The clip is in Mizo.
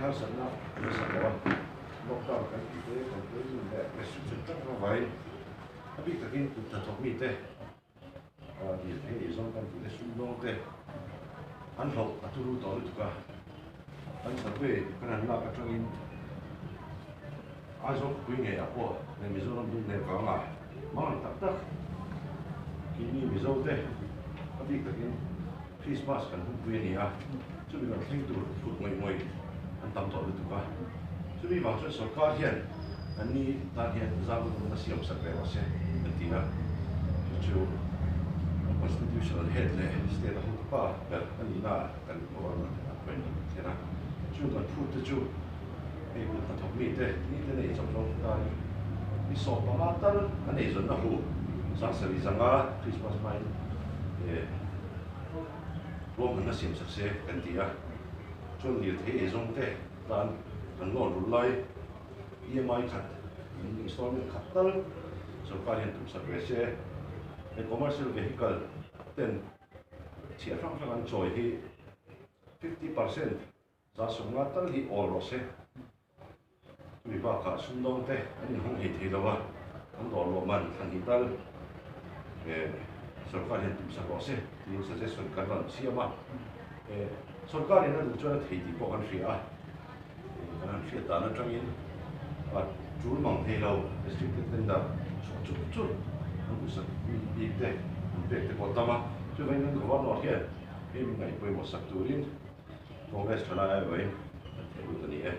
harsatna a nasa lo a, lockdown kan tih te, containment leh restriction hrang hrang avangin a bik takin kut hnathawk mite, dil thei ei zawng kan tih te, sumdawng te an hlauh a turu tawh lutuk a, kan survey kan han lak atangin Aizawl khawpui ngeiah pawh leh Mizoram dum leh vangah mang tak tak keini Mizo te a bik takin Christmas kan hunpui a ni a, chumi rawn thleng tur phut ngawih ngawih an tam tawh lutuk a, chumi vang chuan sorkar hian an ni tan hian zau lutuk a siam sak ve rawh se an ti a, chu chu an constitutional head leh state a hotupa ber a nihna ah kan governor ten an appointment an thlen a, chung kan phut te chu hei kut hnathawk mite nite nei chawp zawng tan ni 15 tal an eizawnna hu 70,000 Christmas hmain eh. Ruahmanna siam sak se kan ti a, chuan lirthei eizawng te tan kan loan rulh lai EMI khat installment khat tal sorkar hian tum sak ve se. He commercial vehicle ten chhiah hrang hrang an chawi hi 50% 50% tal hi awl rawh se. Chumi bakah sumdawng te an inhawng hei thei lo a, an dawr luah man thlan hi tal sorkar hian tumsak rawh se tiin suggestion kan rawn siam a. Sorkar in a duh chuan a thei tih pawh kan hria a, kan han hriat dan atangin tul mang thei lo restricted tender chhuah chur chur an duhsak bik te an pek te pawh a tam a, chuvangin kan governor hian hei min ngaihpawimawh sak turin Congress thalai ai vawiin kan theih lut a ni e.